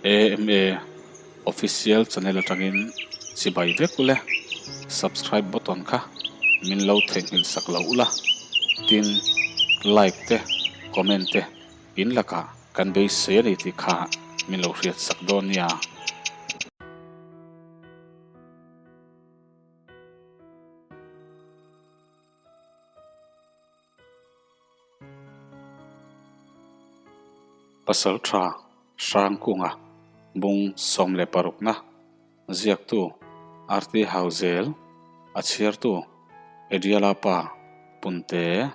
AMA Official channel atangin chibai vek ule, subscribe button kha min lo theihnghilh sak lo ula, tin like te comment te in lakah kan beisei a ni tih kha min lo hriat sak dawn nia. Pasal tha Hrangkunga bung 16 na ziaktu RT Hauzel a chhiartu Ediala pa Punte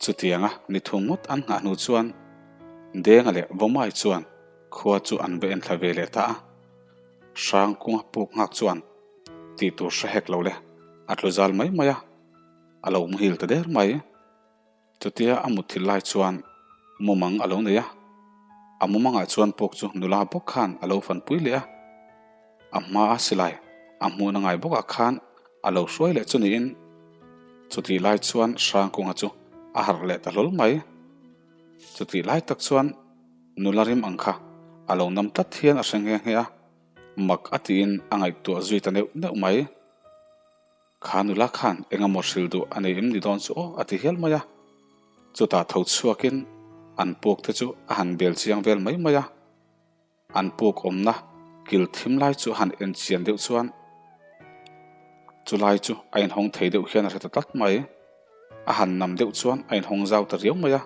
Chutianga ni thum ngawt an nghah hnu chuan Denga leh Vawmai chuan khua chu an va enthla ve leh ta a. Hrangkunga puk nghak chuan tih tur hre hek lo le a tlu zal mai mai a, a lo muhil ta der mai. Chutia a mutthilh lai chuan mumang a lo nei a, a mumangah chuan puk chu nula bawk khan a lo fanpui leh a, a hmaa silai a hmuhna ngai bawkah khan a lo hruai leh chu niin chutih lai chuan Hrangkunga chu a harh leh ta hlawl mai. Chutih lai tak chuan nula rim ang kha a lo nam tlat hian a hre nghe nghe a, mak a tiin a ngaihtuah zui ta neuh neuh mai. Kha nula khan eng emaw hrilh duh a nei em ni dawn chu aw a ti hial mai a. Chutah tho chhuakin an puk te chu a han bel chiang vel mai mai a. An puk awmna kil thim lai chu han en chian deuh chuan chu lai chu a inhawng thei deuh hian a hre ta tlat mai. A han nam deuh chuan a inhawng zau ta riau mai a.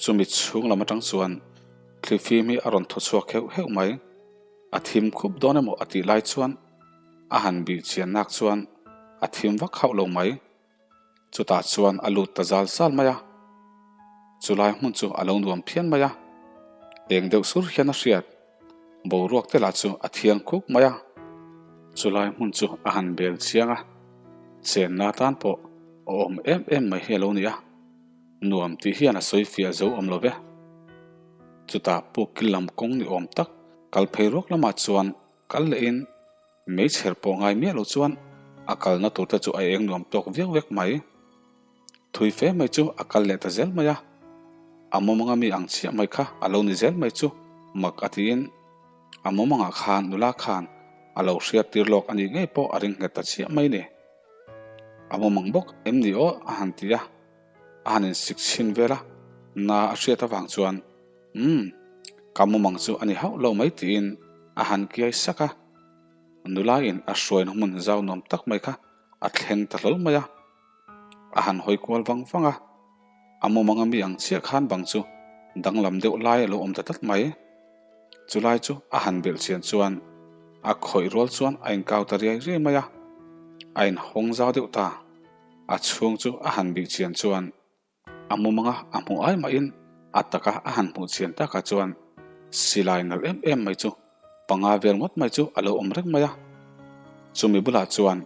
Chumi chhung lam atang chuan thlifim hi a rawn thaw chhuak heuh heuh mai. A thim khup dawn emaw a tih lai chuan a han bih chian nak chuan a thim vak hauh lo mai. Chutah chuan a lut ta zal zal mai a, chulai hmun chu a lo nuam phian mai a, eng deuh sur hian a hriat, boruak te lah chu a thiang khuk mai a, chulai hmun chu a han bel chiang a, chenna tan pawh a awm em em mai hi a lo ni a, nuam tih hian a sawi fiah zo awm lo ve. Chutah puk kil lam kawng ni awm tak kal phei ruak lamah chuan kal lehin Meichher pawh ngai miah lo chuan a kalna tur te chu a eng nuam tawk viau vek mai. Thui fe mai chu a kal leh ta zel mai a, a mawmanga mi ang chiah mai kha a lo ni zel mai chu mak a tiin a mawmangah khan nula khan a lo hriat tir lawk a nih ngei pawh a ring nghet ta chiah mai ni. A mawmang bawk em ni aw a han ti a, a han insik chhin vel a, na a hriat avang chuan Umm, ka mawmang chu a ni hauh lo mai tiin a han kiai sak a. Nulain a hruaina hmun zau nuam tak mai kha a thleng ta hlawl mai a, a han hawi kual vang vang a, a mumanga mi ang chiah khan bang chu danglam deuh lai a lo awm ta tlat mai. Chulai chu a han belh chian chuan a khawih rual chuan a inkau ta riai riai mai a, a inhawng zau deuh ta. A chhung chu a han bih chian chuan A mumanga a hmuh ai mahin a taka a han hmuh chhian takah chuan silai nalh em em mai chu panga vel ngawt mai chu a lo awm reng mai a. Chumi bulah chuan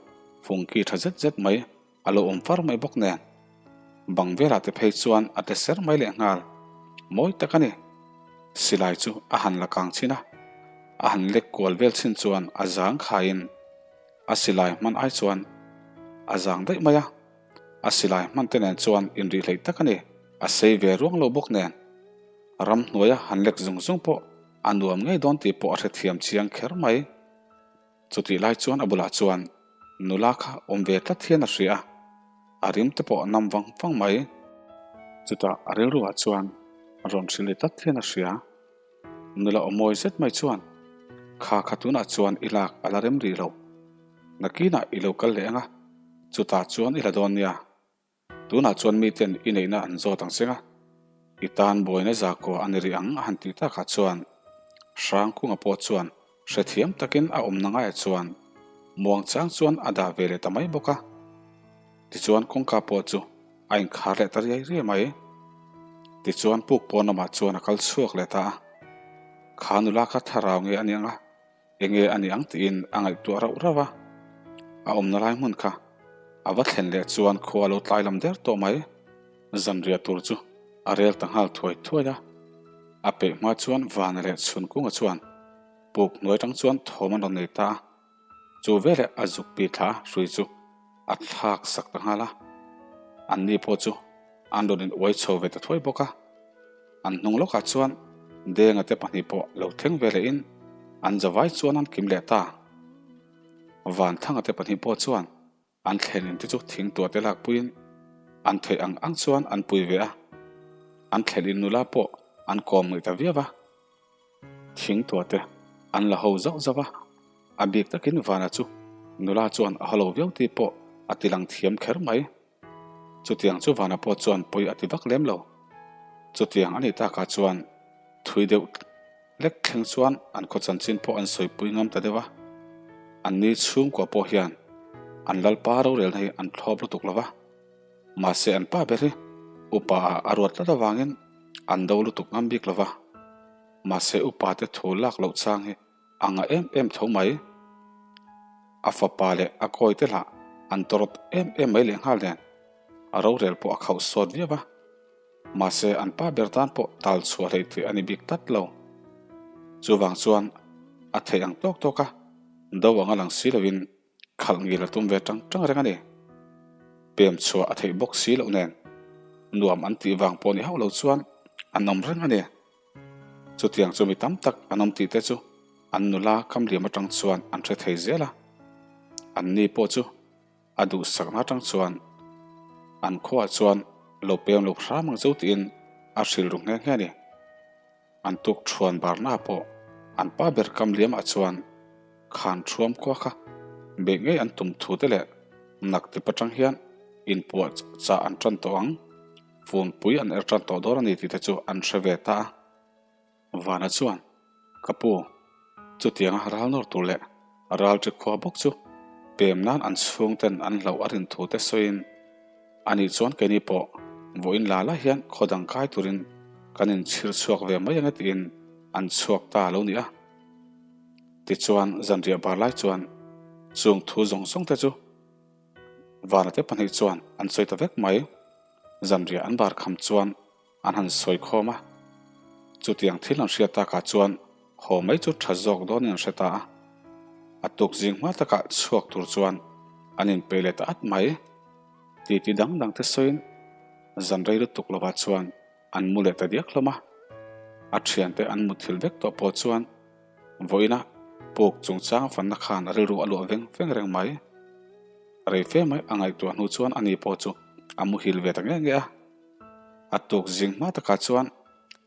fungki tha zet zet mai a lo awm far mai bawk nen bang velah te phei chuan a tle ser mai leh nghal mawi tak a ni. Silai chu a han la kang chhin a, a han lek kual vel chhin chuan a zang khaiin a silai hman ai chuan a zang daih mai a. A silai hman te nen chuan inrih hleih tak a ni. A sei ve ruang lo bawk nen. Ramhnuaia han lek zung zung pawh a nuam ngei dawn tih pawh a hrethiam chiang kher mai. Chutih lai chuan a bulah chuan nula kha awm ve tlat hian a hria a, a rim te pawh a nam vang vang mai. Chutah a rilruah chuan rawn hrilh leh tlat hian a hria. Nula aw mawi zet mai chuan, Kha kha tunah chuan i lak a la rem rih lo. Nakinah i lo kal leh ang a, chutah chuan i la dawn nia. Tunah chuan miten i neihna an zawt ang cheng a, i tan buaina zakua a ni rih ang a han tih takah chuan Hrangkunga pawh chuan hrethiam takin a awmna ngaiah chuan muangchang chuan a dah ve leh ta mai bawk a. Tichuan kawngka pawh chu a inkhar leh ta riai riai mai. Tichuan puk pawn lamah chuan a kal chhuak leh ta a, Kha nula kha thlarau nge a ni ang a? Enge a ni ang tiin a ngaihtuah rauh rauh a, a awmna lai hmun kha a va thlen leh chuan khua a lo tlai lam der tawh mai. Zanriah tur chu a rel ta nghal thuai thuai a, a peih hma chuan vana leh chhun kunga chuan puk hnuai tang chuan thawm an rawn nei ta a, chu veleh a zuk pi thla hrui chu a thlak sak ta nghal a, anni pawh chu an rawn in uai chho ve ta thuai bawk a. An hnung lawkah chuan Denga te pahnih pawh lo thleng ve lehin an zavai chuan an kim leh ta. Vanthanga te pahnih pawh chuan an thlen in te chu thing tuah te lakpuiin an theih ang ang chuan an pui ve a, an thlen in nula pawh an kawm ngaih ta viau a. Thing tuah te an la ho zauh zauh a, a bik takin Vana chu nula chuan a hawlo viau tih pawh a ti lang thiam kher mai. Chutiang chu Vana pawh chuan pawi a ti vak lem lo. Chutiang a nih takah chuan thui deuh lek thleng chuan an khaw chanchin pawh an sawipui ngam ta deuh a. Anni chhungkua pawh hian an lalpa rorelna hi an thlawp lutuk lo va. Mahse an pa ber hi upa ah a ruat tlat avangin an do lutuk ngam bik lo va. Mahse upa te thu lak loh chang hi a ngah em em tho mai. A fapa leh a kawi te lah an tawrh em em mai lehnghal nen a rorel pawh a khauh sawt viau va. Mahse an pa ber tan pawh tal chhuah hlei theih a ni bik tlat lo. Chuvang chuan a theih ang tawk tawk a, do anga lang si loin khalh ngil a tum ve tang tang reng a ni. Pem chhuah a theih bawk si loh nen nuam an tih vang pawh ni hauh lo chuan an awm reng a ni. Chutiang chu mi tam tak an awm tih te chu an nula kamliam atang chuan an hre thei zel a, anni pawh chu a duhsakna atang chuan an khuaah chuan lo pem lo hram ang chu tiin a hrilh ru nghe nghe a ni. An tuk thuan barna pawh an pa ber kam liamah chuan khan thuam khua kha beih ngei an tum thu te leh nak tip atang hian inpuah chah an tan tawh ang, funpui an er tan tawh dawn a ni tih te chu an hre ve ta a. Vana chuan, Ka pu, chutianga ral nawr tur leh ral ṭi khua bawk chu pem nan an chhungten an hlauh a rin thu te sawiin, Anih chuan keini pawh vawiin la la hian khaw dang kai turin kan inchhir chhuak ve mai ang e tiin an chhuak ta lo ni a. Tichuan zanriah bar lai chuan chung thu zawng zawng te chu Vana te pahnih chuan an sawi ta vek mai. Zanriah an bar kham chuan An han sawi khawm a, chutiang thil an hriat takah chuan haw mai chu tha zawk dawnin an hre ta a. A tuk zing hma takah chhuak tur chuan an inpeih leh ta at mai. Titi dang dang te sawiin zan rei lutuk lovah chuan an mu leh ta diak hlawm a. A thiante an muthilh vek tawh pawh chuan vawiina puk chungchang fanna khan a rilru a luah veng veng reng mai. Rei fe mai a ngaihtuah hnu chuan ani pawh chu a muhil ve ta nge nge a. A tuk zing hma takah chuan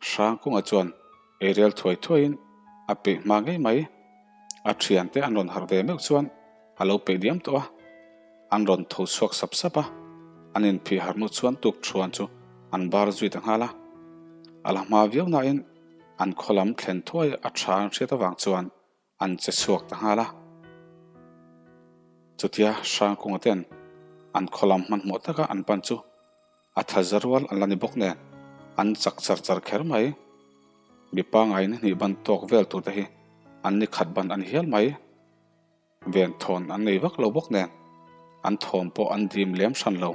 Hrangkunga chuan eirel thuai thuaiin a peih hma ngei mai. A thiante an rawn harh ve meuh chuan a lo peih diam tawh a, an rawn tho chhuak sap sap a, an inphih harh hnu chuan tuk thuan chu an bar zui ta nghal a. A la hma viau nain an khaw lam thlen thuai a tha an hriat avang chuan An che chhuak ta nghal a. Chutia Hrangkunga ten an khaw lam hmanhmawh taka an pan chu a tha za rual an la ni bawk nen an chak char char kher mai. Mi pangai ni hnih ban tawk vel tur te hi an ni khat ban a ni hial mai. Ven thawn an nei vak lo bawk nen an thawm pawh an dim lem hran lo.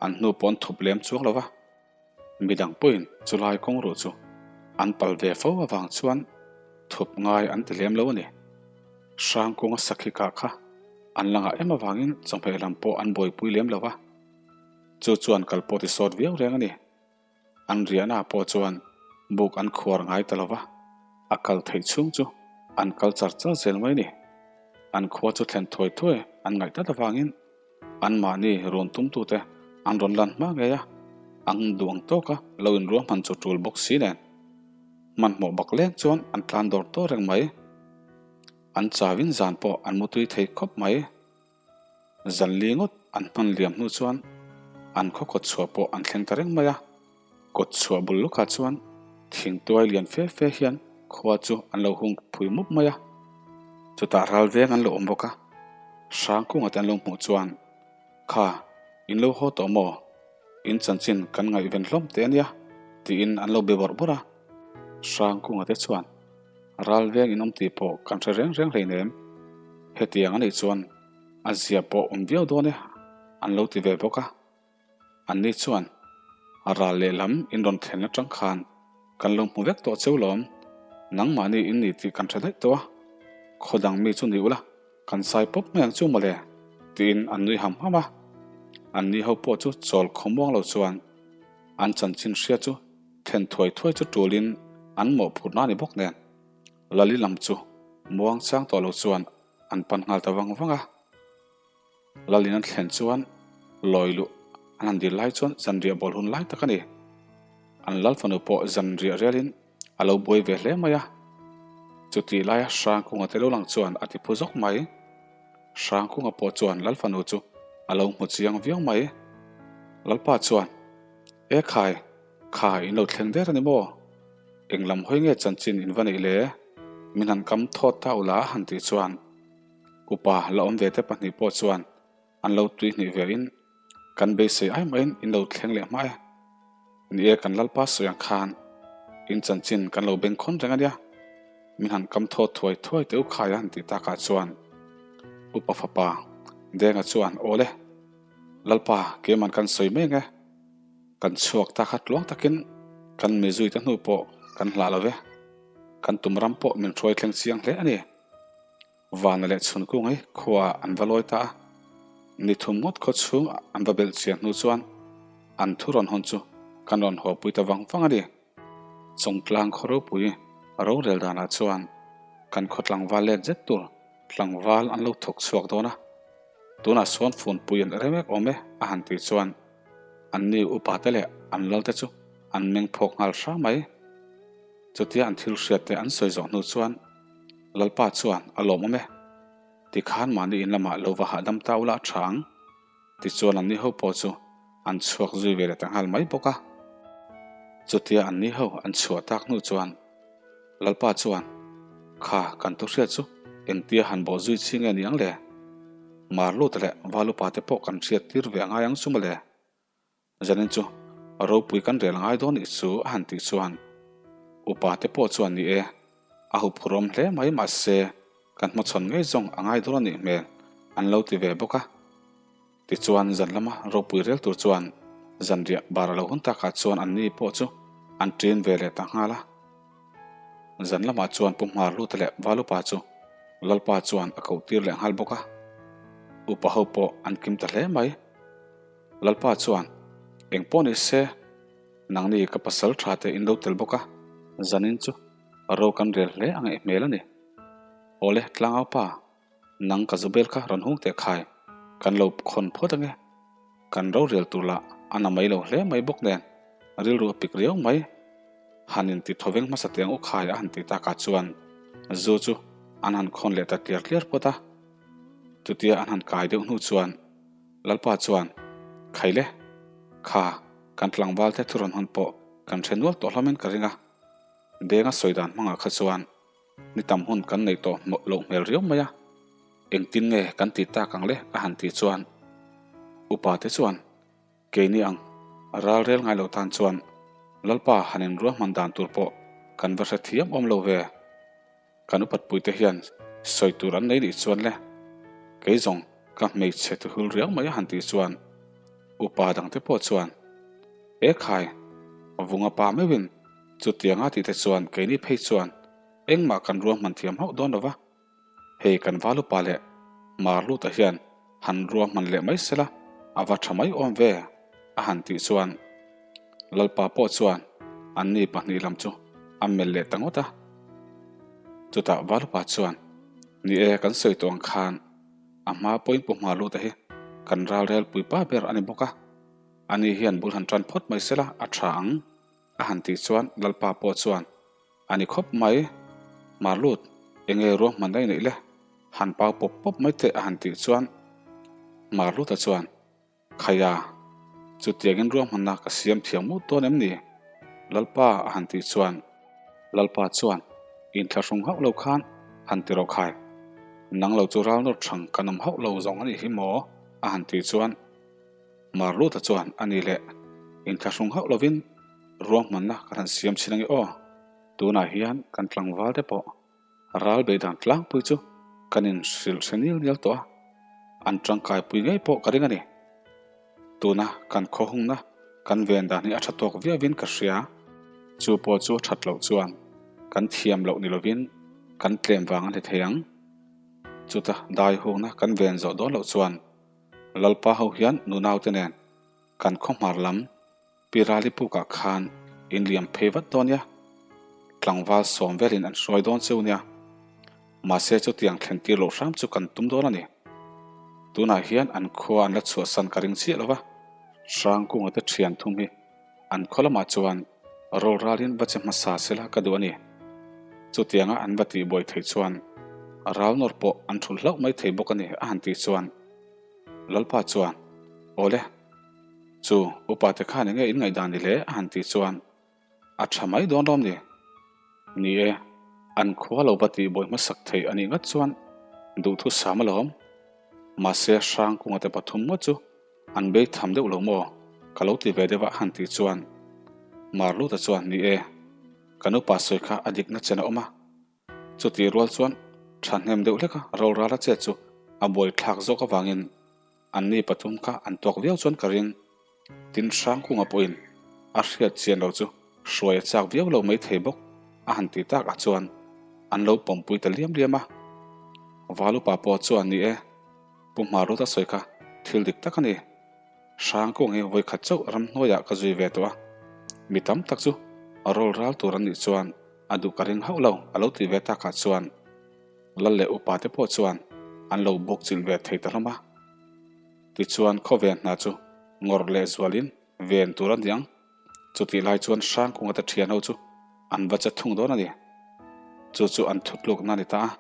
An hnu pawh an thup lem chuang lo va. Midang pawhin chulai kawng ruh chu an pal ve fo avang chuan thup ngai an ti lem lo a ni. Hrangkunga sakhi kah kha an la ngah em avangin chawhmeh lam pawh an buaipui lem lo va, chu chuan kal pawh ti sawt viau reng a ni. An riahna pawh chuan buk an khuar ngai ta lo va, a kal theih chhung chu an kal char char zel mai a ni. An khua chu thlen thuai thuai an ngaih tlat avangin Anmahni rawn tumtute an rawn lan hma ngei a, ang duh ang tawka lo inruahman chu tul bawk si nen. Hmanhmawh bak leng chuan an tlan dawr tawh reng mai. An chauin zan pawh an mutui thei khawp mai. Zan li ngawt an hman liam hnu chuan an khaw kawt chhuah pawh an thleng ta reng mai a. Kawt chhuah bul lawkah chuan thingtuai lian fe fe hian khua chu an lo hung phui mup mai a. Chutah ral veng an lo awm bawk a, Hrangkunga te an lo hmuh chuan, Kha, in lo haw tawh maw? In chanchin kan ngaihven hlawm teh a nia, tiin an lo be bawrh bawrh a. Hrangkunga te chuan, Ral veng in awm tih pawh kan hre reng reng hleinem, hetiang a nih chuan a zia pawh awm viau dawn e, an lo ti ve bawk a. Anni chuan, Ral lehlam in rawn thlen atang khan kan lo hmu vek tawh cheu lawm, nangmahni in ni tih kan hre daih tawh a, khaw dang mi chu ni ula kan sai pawp mai ang chu mawle, tiin an nui ham ham a. Anni ho pawh chu chawl khawmuang lo chuan an chanchin hria chu thlen thuai thuai chu tulin. An mawhphurhna a ni bawk nen, Lali lam chu muang chang tawh lo chuan an pan nghal ta vang vang a. Lalin an thlen chuan lawi luh an han dil lai chuan zanriah bawl hun lai tak a ni. An lal fanu pawh zanriah rialin a lo buai ve hle mai a. Chutih laia Hrangkunga te lo lang chuan a ti phu zawk mai. Hrangkunga pawh chuan lal fanu chu a lo hmu chiang viau mai. Lalpa chuan, E khai, kha in lo thleng der a ni maw? Eng lam hawi nge chanchin in va neih le? Min han kam thawt ta ula a han tih chuan Upa la awm ve te pahnih pawh chuan an lo tui hnih ve in kan beisei ai maiin in lo thleng leh hma e. Ni e kan Lalpa sawi ang khan in chanchin kan lo bengkhawn reng a nia. Min han kam thawt thuai thuai teh u khai a han tih takah chuan Upa fapa Denga chuan aw le Lalpa keiman kan sawi mai ang e. Kan chhuak ta kha tluang takin kan mizuite hnu pawh kan hlah lo ve. Kan tum ram pawh min hruai thleng chiang hle a ni. Vana leh chhun kung hi khua an va lawi ta a, ni thum ngawt khaw chhung an va belh chian hnu chuan an thu rawn hawn chu kan rawn haw pui ta vang vang a ni. Chawngtlang khaw ropui rorel danah chuan kan khaw tlangval let zet tur tlangval an lo thawk chhuak dawn a, tunah sawn funpui an ere mek awm e a han tih chuan anni upa te leh an lal te chu an meng phawk nghal hram mai. Chutia an thil hriat te an sawi zawh hnu chuan Lalpa chuan a lawmawm e, tikhan mahni in lamah lo va hahdam ta ula a tha ang, tichuan anni ho pawh chu an chhuak zui ve leh ta nghal mai bawk a. Chutia anni ho an chhuah tak hnu chuan Lalpa chuan, Kha kan thu hriat chu engtia han bawh zui chi nge ni ang le? Marlut leh Valupa te pawh kan hriat tir ve a ngai ang chu mawle. Zanin chu ropui kan rel ngai dawn nih chu a han tih chuan upa te pawh chuan ni e, a huphurhawm hle mai mahse kan hmachhawn ngei zawng a ngai dawn a nih hmel an lo ti ve bawk a. Tichuan zan lama ropui rel tur chuan zanriah bar a lo hun takah chuan anni pawh chu an ṭin ve leh ta nghal a. Zan lamah chuan Pu Hmarluta leh Valupa chu Lalpa chuan a koh tir leh nghal bawk a. Upa ho pawh an kim ta hle mai. Lalpa chuan, Eng pawh ni se, nangni ka pasal tha te in lo tel bawk a, zanin chu ro kan rel hle a ngaih hmel a ni. Awle, tlangau pa, nang ka zubel kha rawn hung teh khai, kan lo khawn phawt ange. Kan ro rel tur lah a na mai lo hle mai bawk nen, rilru a pik riau mai. Han in ti thawveng hmasa teh ang u khai a han ti takah chuan zu chu an han khawn leh ta tliar tliar phawt a. Chutia an han kai deuh hnu chuan Lalpa chuan, Khaile, kha kan tlangval te thu rawn hawn pawh kan hre nual tawh hlawmin ka ring a, Denga sawi dan hmangah kha chuan ni tam hun kan neih tawh loh hmel riau mai a, engtin nge kan ti tak ang le a han tih chuan upa te chuan keini ang ral rel ngai lo tan chuan Lalpa han inruahman dan tur pawh kan va hre thiam awm lo ve. Kan upatpuite hian sawi tur an nei nih chuan le, kei zawng ka hmeichhe tuhul riau mai a han tih chuan upa dangte pawh chuan, E khai, vunga pa meuhin chutianga tihte chuan keini phei chuan engmah kan ruahman thiam hauh dawn lo va, hei kan val upa leh Marluta hian han ruahman leh mai sela a va tha mai awm ve a han tih chuan Lalpa pawh chuan anni pahnih lam chu a melh leh ta ngawt a. Chutah Valupa chuan, Ni e, kan sawi tawh ang khan a hma pawhin Pu Hmaluta hi kan ralrel puipa ber a ni bawk a, ani hian bul han tan phawt mai sela a tha ang a han tih chuan Lalpa pawh chuan, A ni khawp mai, Marlut, enge ruahman a i neih le? Han pau pawp pawp mai teh a han tih chuan Marluta chuan, Khaia, chutiangin ruahmanna ka siam thiam mut dawn em ni? Lalpa a han tih chuan, Lalpa chuan, Inthlahrung hauh lo khan han ti rawh khai. Nang lo chu ral nawr thang kan awm hauh lo zawng a nih hi maw? a han tih chuan, Marluta chuan, A ni leh, inthlahrung hauh lovin ruahmanna kan han siam chhin ange aw. Tunah hian kan tlangval te pawh Ral beihdan tlangpui chu kan inhrilh hre nil nil tawh a, an tangkaipui ngei pawh ka ring a ni. Tuna kan khawhungna kan ven dan hi a tha tawk viauin ka hria. Chu pawh chu a that loh chuan kan thiam loh ni lovin kan tlem vang a ni thei ang. Chuta dai hungna kan ven zawh dawn loh chuan Lalpa ho hian nunaute nen kan khawhmar lam Pi Rali pukah khan in liam phei vat dawn nia. Tlangval sawm velin an hruai dawn cheu nia. Mahse chutiang thlen tir loh hram chu kan tum dawn a ni. Tunah hian an khua an la chhuahsan ka ring chiah lo va. Hrangkunga te thian thum hi an khaw lamah chuan rawl ralin va che hmasa sela ka duh a ni. Chutianga an va tihbuai theih chuan ral nawr pawh an thulh hlauh mai thei bawk a ni a han tih chuan Lalpa chuan, Awle, chu upa te khan enge in ngaihdan ni le a han tih chuan A tha mai dawn lawm ni? Ni e, an khua lo va tih buai hmasak theih a nih ngat chuan duhthu sam alawm. Mahse Hrangkunga te pathum ngawt chu an bei tham deuh lo maw? Ka lo ti ve deuh a han tih chuan Marluta chuan ni e, ka nupa sawi kha a dikna chen a awm a. Chutih rual chuan thahnem deuh hleka rorala chet chu a buaithlak zawk avangin anni pathum kha an tuak viau chuan ka ring. Tin Hrangkunga pawhin a hriat chian lo chu hruai a chak viau lo mai thei bawk a han ti takah chuan an lo pawmpui ta liam liam a. Valupa pawh chuan ni e, Pu Hmarut a sawi kha thil dik tak a ni. Hrangkung hi vawikhat chauh ramhnuaiah ka zui ve tawh a, mi tam tak chu rawl ral tur an nih chuan a duh ka ring hauh lo a lo ti ve takah chuan Lal leh upa te pawh chuan an lo bawk chilh ve thei ta hlawm a. Tichuan khawvel hna chu ngawrh leh zualin ven tur a ni ang. Chutih lai chuan Hrangkunga te thian ho chu an va che thung dawn a ni. Chu chu an thutlukna a ni ta a.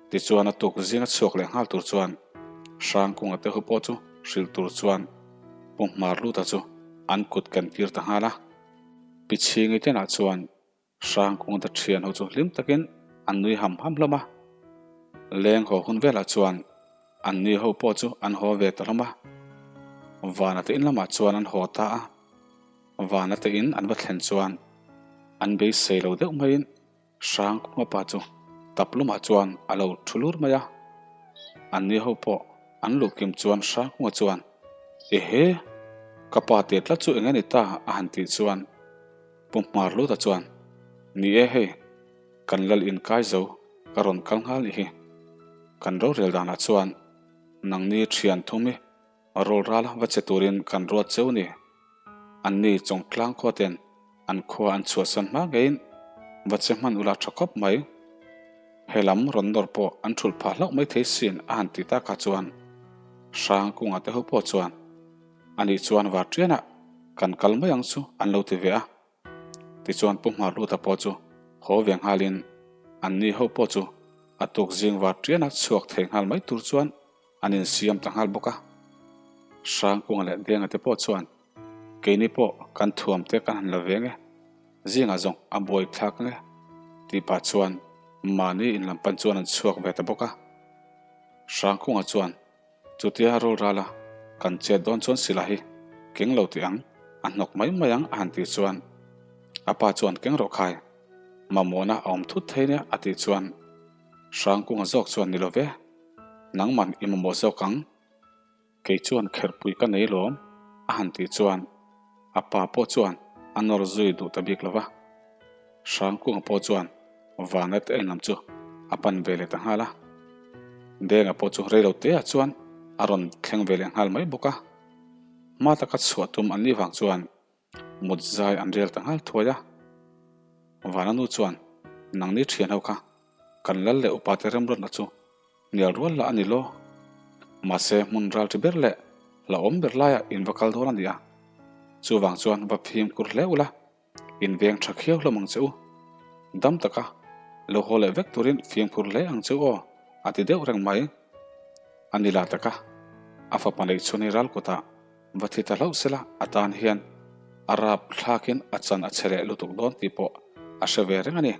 Tichuan a tuk zinga chhuak leh nghal tur chuan Hrangkunga te ho pawh chu hrilh tur chuan Pu Hmarluta chu an kut ken tir ta nghal a. Pichhingi tenah chuan Hrangkunga te thian ho chu hlim takin an nui ham ham hlawm a. Leng haw hun velah chuan an nui ho pawh chu an haw ve ta hlawm a. Vana te in lamah chuan an haw ta a. Vana te in an va thlen chuan an beisei lo deuh maiin Hrangkunga pa chu tap lumah chuan a lo thu lur mai a. An ni ho pawh an luh kim chuan Hrangkunga chuan, Ehe! Ka pa teh tlat chu eng a ni ta? a han tih chuan Pu Hmarluta chuan, Ni e hei, kan lal inkai zo ka rawn kal nghal nih hi. Kan rorel danah chuan nangni thian thum hi rawl ral va che turin kan ruat cheu ni. Anni Chawngtlang khua ten an khua an chhuahsan hma ngeiin va che hman ula tha khawp mai. He lam rawn nawr pawh an thulh phah hlauh mai thei sin a han ti takah chuan Hrangkunga te ho pawh chuan Anih chuan Varṭianah kan kal mai ang chu an lo ti ve a. Tichuan Pu Hmarluta pawh chu haw ve nghalin anni ho pawh chu a tuk zing Varṭiana chhuak thei nghal mai tur chuan an insiam ta nghal bawk a. Hrangkunga leh Denga te pawh chuan keini pawh kan thuam te kan han la veng e, zingah zawng a buai thlak nge tih pah chuan mahni inlam pan chuan an chhuak ve ta bawk a. Hrangkunga chuan Chutia rawl rala kan chet dawn chuan sila hi keng lo tih ang, a hnawk mai mai ang a han tih chuan a pa chuan keng rawh khai, mamawhna a awm thut thei nia a tih chuan Hrangkunga zawk chuan ni lo ve, nangman i mamawh zawk ang, kei chuan kherhpui ka nei lawm a han tih chuan a pa pawh chuan a nawr zui duh ta bik lo va. Hrangkunga pawh chuan Vana te en lam chu a pan ve leh ta nghal a. Denga pawh chu reilo teah chuan a rawn thleng ve leh nghal mai bawk a. Hma taka chhuah tum an nih vang chuan mut zai an rel ta nghal thuai a. Vana nu chuan nangni thian ho kha kan lal leh upa te remrawtna chu hnial rual lah a ni lo. Mahse hmun ral ṭi ber leh hlauhawm ber laiah in va kal dawn a ni a. Chuvang chuan va fimkhur hle ula. In veng tha khiau hlawm ang che u. Dam taka lo haw leh vek turin fimkhur hle ang che u aw, a ti deuh reng mai. A ni la taka, a fapa neih chhun hi ral kutah va thi ta hlauh sela a tan hian a rap thlakin a chan a che leh lutuk dawn tih pawh a hre ve reng a ni.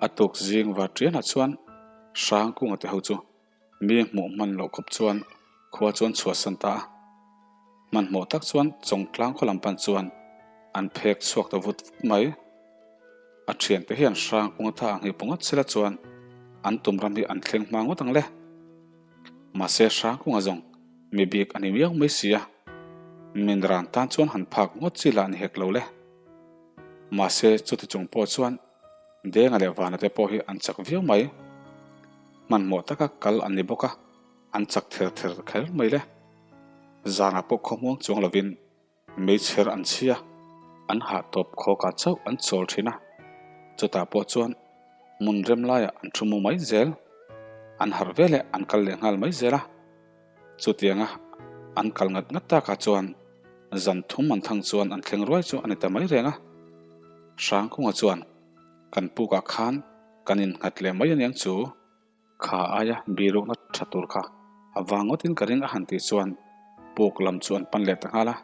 A tuk zing var ṭianah chuan Hrangkunga te ho chu Mi hmuh hman loh khawp chuan khua chuan chhuahsan ta a. Hmanhmawh tak chuan Chawngtlang khaw lam pan chuan an phek chhuak ta vut vut mai. A thiante hian hrang kung atha ang hi pu ngawt sela chuan an tum ram hi an thleng hma ngawt ang le. Mahse hrang kunga zawng mi bik a ni miau mai si a, min ran tan chuan han phak ngawt chi lah ni hek lo le. Mahse chuti chung pawh chuan Denga leh Vana te pawh hi an chak viau mai. Hmanhmawh taka kal an ni bawk a, an chak ther ther kher mai le. Zanah pawh khawmuang chuang lovin meichher an chhi a, an hah tawp khawkah chauh an chawl thin a. Chutah pawh chuan hmun rem laiah an thu mu mai zel. An harh veleh an kal leh nghal mai zel a. Chutianga an kal ngat ngat takah chuan zan thum an thang chuan an thleng ruai chu a ni ta mai reng a. Hrangkunga chuan kan pukah khan kan innghat leh mai aniang chu. Kha aia birukna tha tur kha a vang ngawtin ka ring a han tih chuan puk lam chu an pan leh ta nghal a.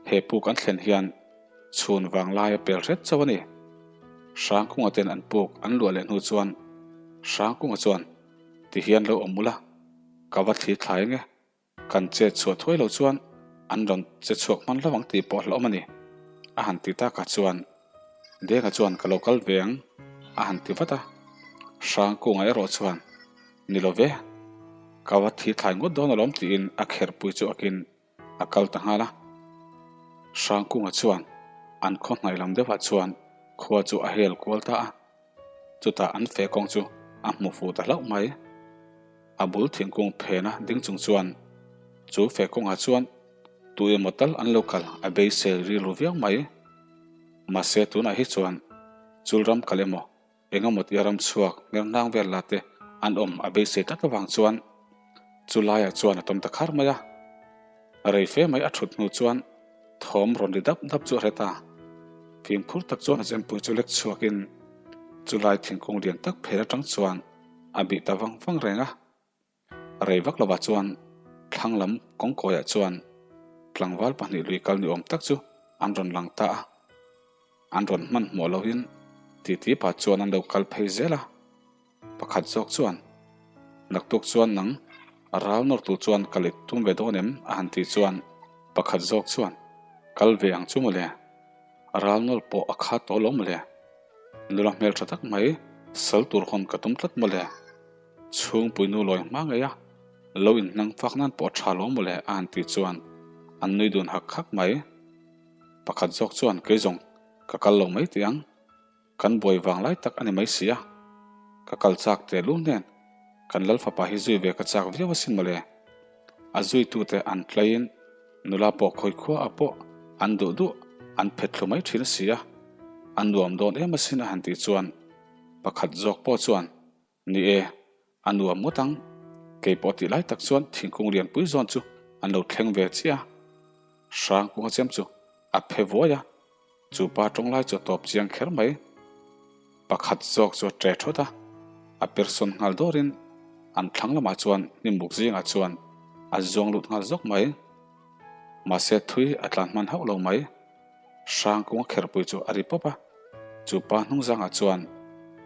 He puk an thlen hian chhun vang lai a pel hret chauh a ni. Hrangkunga ten an puk an luah leh hnu chuan Hrangkunga chuan ti hian lo awm ula ka va thli thlai nge. Kan chet chhuah thuai lo chuan an rawn che chhuak hman lo ang tih pawh hlauhawm a ni, a han ti takah chuan Denga chuan ka lo kal ve ang a han ti vat a. Hrangkunga erawh chuan Ni lo ve, ka va thi thlai ngawt dawn alawm tiin a kherpui chu akin a kal ta nghal a. Hrangkunga chuan an khaw hnaih lam deuhah chuan khua chu a hel kual ta a. Chutah an fe kawng chu a hmu fuh ta hlauh mai. A bul thingkung phena ding chung chuan chu fe kawngah chuan tu emaw tal an lo kal a beisei rilru viau mai. Mahse tunah hi chuan chul ram kal emaw engemaw tia ram chhuak hnernang vel la te an awm a beisei tlat avang chuan chu laiah chuan a tawm ta khar mai a. Rei fe mai a thut hnu chuan thawm rawn ri dap dap chu a hre ta. Fimkhur tak chuan a chempui chu lek chhuakin chulai thingkung lian tak phel atang chuan a bih ta vang vang reng a. Rei vak lovah chuan thlang lam kawngkawiah chuan tlangval pahnih lui kal ni awm tak chu an rawn lang ta a. An rawn hmanhmawh lohin titi pah chuan an lo kal phei zel a. Pakhat zawk chuan, Naktuk chuan nang ral nawrtu chuan ka let tum ve dawn em? a han tih chuan pakhat zawk chuan, Kal ve ang chu mawle, ral nawr pawh a khat tawh lo mawle, nula hmeltha tak mai sal tur hawn ka tum tlat mawle, chhungpui nu lawi hma ngei a, lo inhnang fak nan pawh a tha lo mawle a han tih chuan an nui dun hak hak mai. Pakhat zawk chuan, Kei zawng ka kal lo mai tih ang. Kan buai vang lai tak a ni mai si a, ka kal chak tehlul nen kan lal fapa hi zui ve ka chak viau asin mawle. A zuitute an tlaiin nula pawh khawi khua ah pawh an duh duh an phet thlu mai thin a si a, a nuam dawn em asin a han tih chuan pakhat zawk pawh chuan Ni e, a nuam ngawt ang. Kei pawh tih lai tak chuan thingkung lianpui zawn chu an lo thleng ve chiah a. Hrangkunga chem chu a phe vuai a, chu pa tawng lai chu a tawp chiang kher mai. Pakhat zawk chu a ṭe thawt a, a persawn nghal dawrin an thlang lamah chuan hnimbuk zingah chuan a zuang lut nghal zawk mai. Mahse thui a tlan hman hauh lo mai. Hrangkunga kherpui chu a ri pawp a, chu pa hnung zangah chuan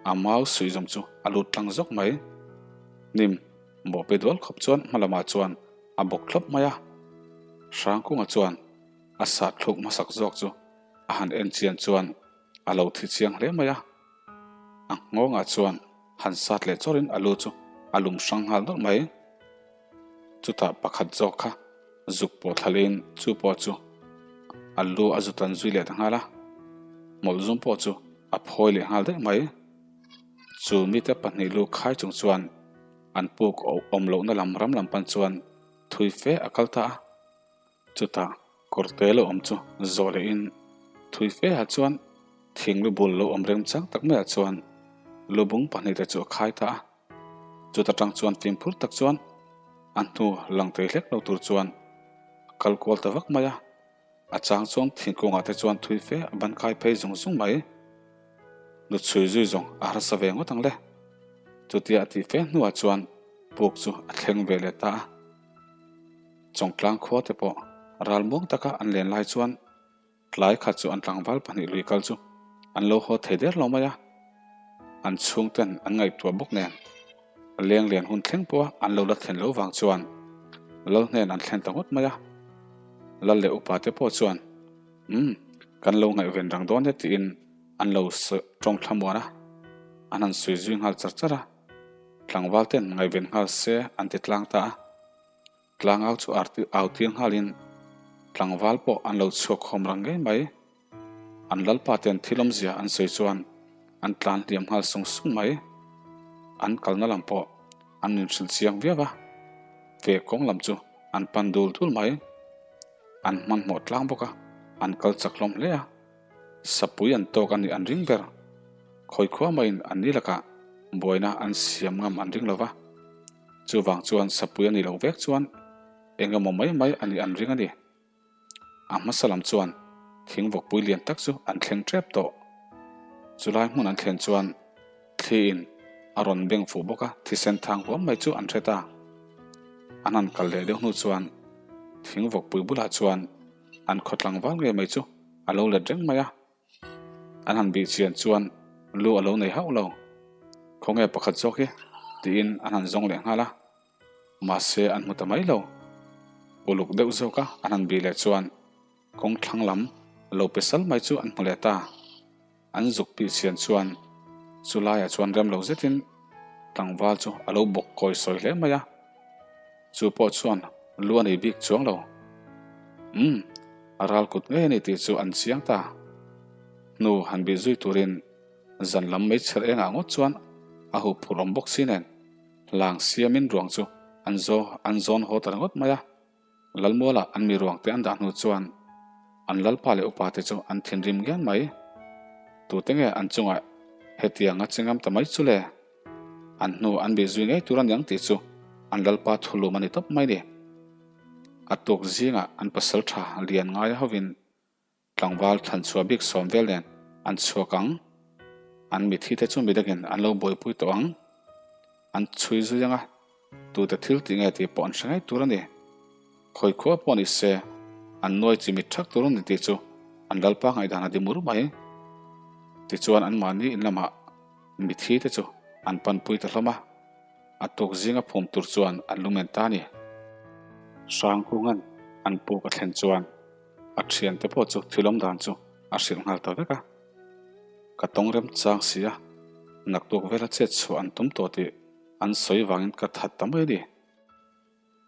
a mau suih zawm chu a lut tlang zawk mai. Hnim bawhpe dual khawp chuan hma lamah chuan a bawk thlawp mai a. Hrangkunga chuan a sat thluk hmasak zawk chu a han en chian chuan a lo thi chiang hle mai a. A nghawngah chuan han sat leh chawrin a lu chu a lum hrang nghal nawlh mai. Chutah pakhat zawk kha zuk pawh thlalin chu pawh chu a lu a zut an zui leh ta nghal a, hmawlh zum pawh chu a phawi leh nghal daih mai. Chu mite pahnih lu khai chung chuan an puk awm lohna lam ram lam pan chuan thui fe a kal ta a. Chutah kawrte lo awm chu zawh lehin thui fe ah chuan thing lu bul lo awm reng chang tak maiah chuan lubung pahnihte chu a khai ta a. Chuta tang chuan fimkhur tak chuan a hnu lang thei hlek lo tur chuan a kal kual ta vak mai a. A chang chuan thingkungah te chuan thui fe a ban kai phei zung zung mai. Nu chhui zui zawng a harsa ve ngawt ang le. Chutia a tih fe hnuah chuan puk chu a thleng ve leh ta a. Chawngtlang khua te pawh ral muang taka an len lai chuan tlai khat chu an tlangval pahnih lui kal chu an lo haw thei der lo mai a, an chhungten an ngaihtuah bawk nen leng lian hun thleng pawha an lo la thlen lo vang chuan lal hnen an thlen ta ngawt mai a. Lal leh upa te pawh chuan umm kan lo ngaihven rang dawn e tiin an lo tawng thlamuan a, an han sawi zui nghal char char a, tlangval ten ngaihven nghal se an ti tlang ta a. Tlangau chu au tir nghalin tlangval pawh an lo chhuak khawm rang ngei mai. An lalpa ten thil awmzia an sawi chuan an tlan hliam nghal sung sung mai. An kalna lam pawh an inhrilh chiang viau a, ve kawng lam chu an pan dul dul mai. An hmanhmawh tlang bawk a, an kal chak hlawm hle a. Sapui an tawk a nih an ring ber. Khawi khua maiin an ni lakah buaina an siam ngam an ring lo va. Chuvang chuan sapui a nih loh vek chuan eng emaw mai mai a nih an ring a ni. A hmasa lam chuan thing vawkpui lian tak chu an thleng tep tawh. Chulai hmun an thlen chuan thliin a rawn beng fuh bawk a, thisen thang huam mai chu an hre ta. An han kal leh deuh hnu chuan thing vawkpui bulah chuan an khaw tlangval ngei mai chu a lo let reng mai a. An han bih chian chuan lu a lo nei hauh lo. Khawnge pakhat zawk hi? tiin an han zawng leh nghal a. Mahse an hmu ta mai lo. Uluk deuh zawka an han bih leh chuan kawng thlang lam lo pe sal mai chu an hmu leh ta. An zuk pih chian chuan chu laiah chuan rem lo zetin tlangval chu a lo bawk kawi sawi hle mai a. Chu pawh chuan lu a nei bik chuang lo. Umm, a ral kut ngei a ni tih chu an chiang ta. Hnu han bih zui turin zan lam meichher engah ngawt chuan a huh phurh awm bawk si nen. Hlang siamin ruang chu an zaw an zawn haw ta ringawt mai a. Lalmualah an mi ruangte an dah hnu chuan an lalpa leh upate chu an thinrim ngian mai. Tute nge an chungah hetianga che ngam ta mai chu le? An hnu an bih zui ngei tur a niang tih chu an lalpa thulum a ni tawp mai ni. A tuk zingah an pasal tha lian ngaia hovin Tlangval thlanchhuah bik sawm vel nen an chhuak ang. An mithi te chu midangin an lo buaipui tawh ang. An chhui zui ang a, tute thil tih nge tih pawh an hre ngei tur a ni. Khawi khua pawh ni se, an nuai chi mit thak tur a ni tih chu an lalpa ngaihdan a di mur mai. Tichuan anmahni in lamah mithi te chu an panpui ta hlawm a. A tuk zinga phum tur chuan an lumen ta a ni. Hrangkunga'n an puk a thlen chuan a thiante pawh chu thil awm dan chu a hrilh nghal ta vek a. Ka tawng rem chang si a, naktuk vela chet chhuah an tum tawh tih an sawi vangin ka that ta mai a ni.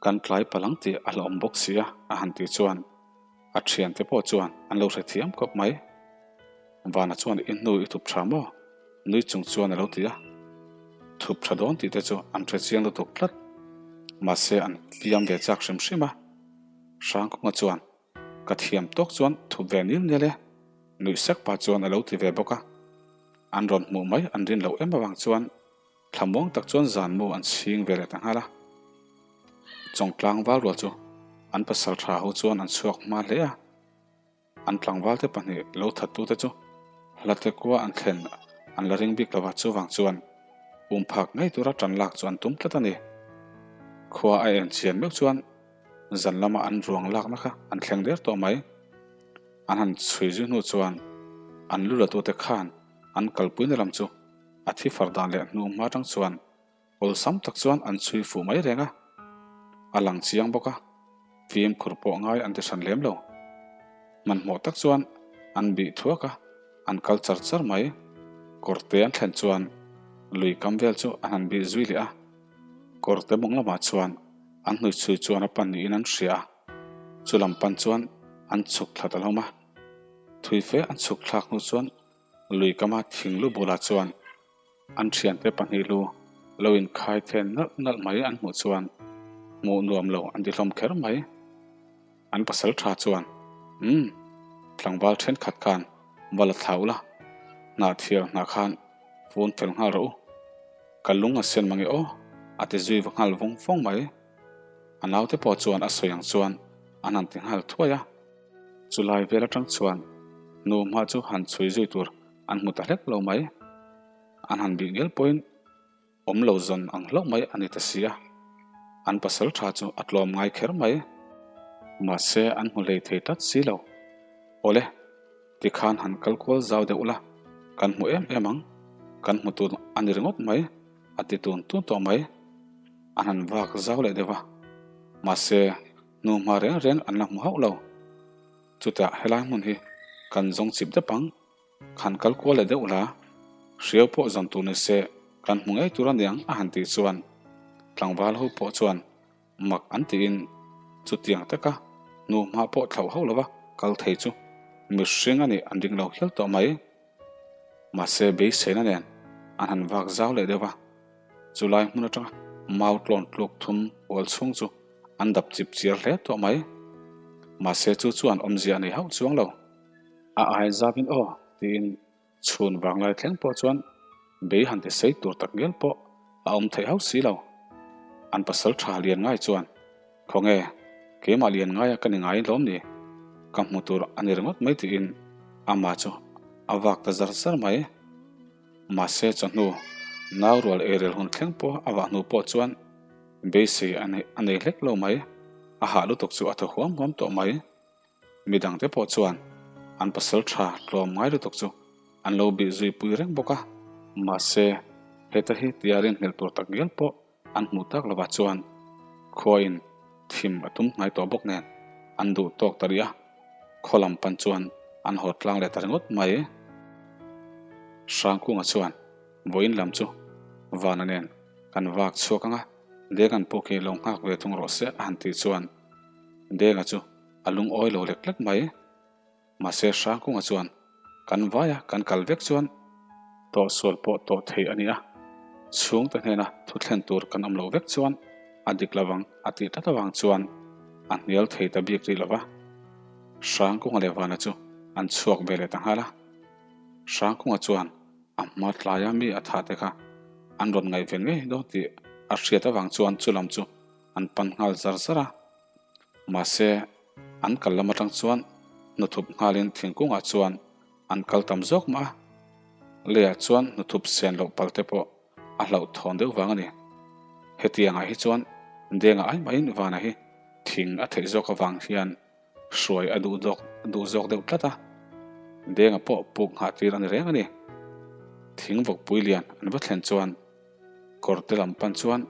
Kan tlai palang tih a hlauhawm bawk si a, a han tih chuan a thiante pawh chuan an lo hrethiam khawp mai. Vana chuan i hnu i thup tha maw? Nui chung chuan a lo ti a. Thup tha dawn tih te chu an hre chiang lutuk tlat. Mahse an fiam ve chak hrim hrim a. Hrangkunga chuan ka thiam tawk chuan thup ve nil nil e. Nuih sek pah chuan a lo ti ve bawk a. An rawn hmuh mai an rin loh em avang chuan Thlamuang tak chuan zan mu an chhing ve leh ta nghal a. Chawngtlang val rual chu an pasal tha ho chuan an chhuak hma hle a. An tlangvalte pahnih lo thattute chu hlate kua an thlen an la ring bik lova chuvang chuan um phak ngei tura tan lak chu an tum tlat a ni. Khua a en chian meuh chuan zan lama an ruang lakna kha an thleng der tawh mai. An han chhui zui hnu chuan an lu latute khan an kalpuina lam chu A thi far dan leh hnu hma tang chuan awlsam tak chuan an chhui fuh mai reng a, a lang chiang bawk a, fimkhur pawh ngai an ti hran lem lo. Hmanhmawh tak chuan an bih thuak a, an kal char char mai. Kawrte an thlen chuan lui kam vel chu an han bih zui leh a, kawrte mawng lamah chuan an hnui chhui chuan a pan niin an hria a, chu lam pan chuan an chhuk thla ta hlawm a. Thui fe an chhuk thlak hnu chuan Lui kama thinglu bulah chuan an thiante pahnih lu lo inkhai then nalh nalh mai an hmuh chuan hmuh nuam lo an ti hlawm kher mai. An pasal tha chuan, Umm, tlangval thenkhat khan va la thla ula, hnah thial hnah khan fun fel nghal rawh u. Ka lung a sen mange aw, a ti zui va nghal vawng vawng mai. A naute pawh chuan a sawi ang chuan an han ti nghal thuai a. Chulai vel atang chuan nu hma chu han chhui zui tur an hmu ta hlek lo mai. An han bih ngel pawhin awm lo zawn ang hlauh mai a ni ta si a. An pasal tha chu a tlawm ngai kher mai. Mahse an hmu hlei thei tlat si lo. Awle, tikhan han kal kual zau deuh ula, kan hmu em em ang, kan hmu tun a ni ringawt mai, a ti tun tun tawh mai. An han vak zau leh deuh a. Mahse. Hnu hma reng reng an la hmu hauh lo. Chutah helai hmun hi kan zawng chip dep ang, khan kal kual leh deuh la, hriau pawh zawn tur ni se kan hmu ngei tur aniang a han tih chuan tlangval ho pawh chuan mak an tiin chutiang taka hnu hma pawh thlauh hauh lova kal thei chu mihring a nih an ring lo hial tawh mai. Mahse beiseina nen an han vak zau leh deuh a, chulai hmun atanga mau tlawn tluk thum ual chhung chu An dap chip chiar hle tawh mai. Mahse chu chuan awmzia a nei hauh chuang lo. A ai zavin aw tiin chhun vanglai thleng pawh chuan Bei han ti sei tur tak ngial pawh a awm theih hauh si lo. An pasal tha lian ngai chuan, Khawnge, keimah lian ngaia ka ni ngai lawm ni? Ka hmu tur a ni ringawt mai tiin amah chu a vak ta zar zar mai. Mahse chawhnu nau rual eirel hun thleng pawh a vah hnu pawh chuan beisei a nei hlek lo mai. A hah lutuk chu a thaw huam huam tawh mai. Mi dangte pawh chuan an pasal tha tlawm ngai lutuk chu an lo bih zui pui reng bawk a. Mahse, heta hi tia rinhlelh tur tak ngial pawh an hmuh tak lovah chuan khuain thim a tum hnai tawh bawk nen an duh tawk ta rih a, khaw lam pan chuan an haw tlang leh ta ringawt mai. Hrangkunga chuan vawiin lam chu Vana nen kan vak chhuak ang a, Dengan pawh khi lo nghak ve thung rawh se a han tih chuan Denga chu a lungawi lo lek lek mai. Mahse Hrangkunga chuan kan vaia kan kal vek chuan tawhsual pawh tawh thei a ni a, chhungte hnena thu thlen tur kan awm loh vek chuan a dik lovang a tih tlat avang chuan a hnial thei ta bik rih lova. Hrangkunga leh Vana chu an chhuak ve leh ta nghal a. Hrangkunga chuan a hma tlaia mi a thah te kha an rawn ngaihven ngei dawn tih a hriat avang chuan chulam chu an pan nghal zar zar a. Mahse, an kal lam atang chuan hnuthup nghalin thingkungah chuan an kal tam zawk mah a, leiah chuan hnuthup sen loh pal te pawh a hlauhthawn deuh vang a ni. Hetiangah hi chuan Denga ai mahin Vana hi thing a theih zawk avang hian hruai a duh zawk duh zawk deuh tlat a, Denga pawh puk nghah tir a ni reng a ni. Thing vawkpui lian an va thlen chuan Kawrte lam pan chuan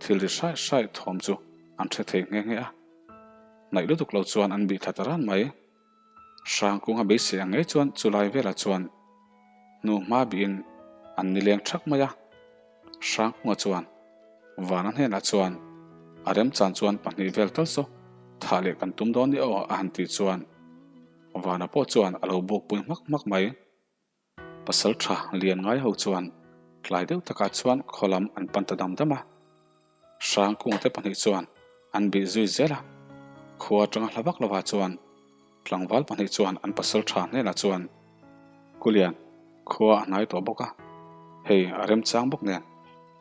thil ri hrai hrai thawm chu an hre thei nghe nghe a, hnaih lutuk lo chuan an bih thla ta ran mai. Hrangkunga beisei ang ngei chuan chulai velah chuan hnu hma bihin an nileng thak mai a. Hrangkunga chuan Vana hnenah chuan a remchan chuan pahnih vel tal saw thah leh kan tum dawn ni aw a han tih chuan Vana pawh chuan a lo bukpui hmak hmak mai. Pasal tha lian ngai ho chuan tlai deuh takah chuan khaw lam an pan ta dam dam a. Hrangkunga te pahnih chuan an bih zui zel a. Khua atanga hla vak lovah chuan tlangval pahnih chuan an pasal tha hnenah chuan, Kulian, khua a hnai tawh bawk a, hei a remchang bawk nen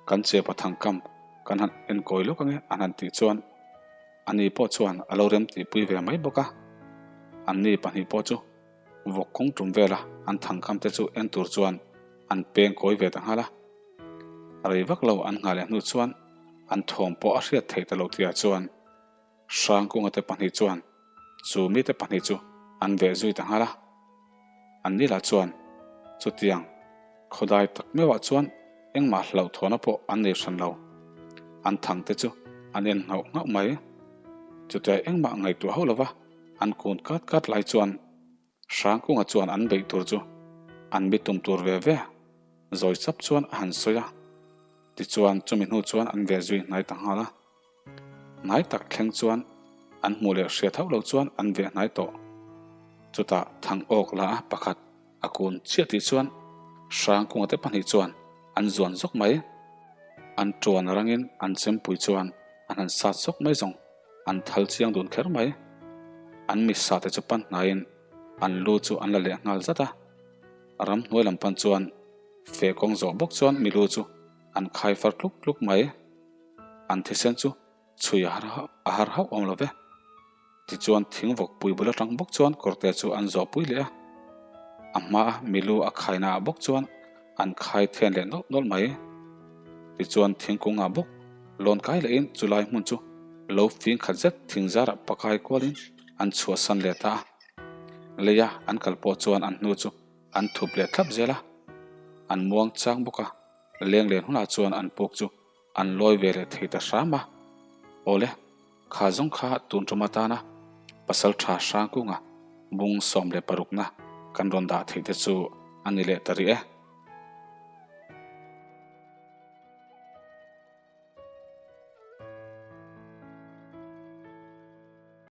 kan chepa thangkam kan han enkawi lawk ange an han tih chuan ani pawh chuan a lo rem tihpui ve mai bawk a. Anni pahnih pawh chu Vawk kawng tum vela an thangkam te chu en tur chuan an peng kawi ve ta nghal a. Rei vak lo an nghah leh hnu chuan an thawm pawh a hriat theih ta lo tihah chuan Hrangkunga te pahnih chuan chu mite pahnih chu an veh zui ta nghal a. An ni lah chuan chutiang khawdai tak meuhah chuan engmah hlauhthawhna pawh an nei hran lo. An thang te chu an en nghauh nghauh mai. Chutia engmah ngaihtuah hauh lova An kun kat kat lai chuan Hrangkunga chuan an beih tur chu an mi tum tur ve ve zawi chap chuan a han sawi a, tichuan chumi hnu chuan an ve zui hnai ta nghal a. Hnai tak thleng chuan an hmuh leh hriat hauh lo chuan an ve hnai tawh. Chutah thang awk la a pakhat A kun chiah tih chuan Hrangkunga te pahnih chuan an zuan zawk mai. An tuan rangin an chempui chuan an han sat zawk mai zawng an thal chiang dun kher mai. An misa te chu pan hnaiin an lu chu an la leh nghal zat a. Ramhnuai lam pan chuan feh kawng zawh bawk chuan mi lu chu an khai far tluk tluk mai. An thisen chu chhui a har hauh awm lo ve. Tichuan thingvawk pui bul atang bawk chuan kawrte chu an zawh pui leh a, a hmaa milu a khaina ah bawk chuan an khai then leh nawlh nawlh mai. Tichuan thingkung ah bawk lawn kai lehin chulai hmun chu lo fing khat zet thing zarah pakai kualin an chhuahsan leh ta a. Leia an kal pawh chuan an hnu chu an thup leh thlap zel a, an muang chang bawk a, leng len hunah chuan an puk chu an lawi ve leh thei ta hram a. Awle. Kha zawng kha tun tum atana pasal tha hrang kunga bung 16 na kan rawn dah theih te chu a ni leh ta rih e.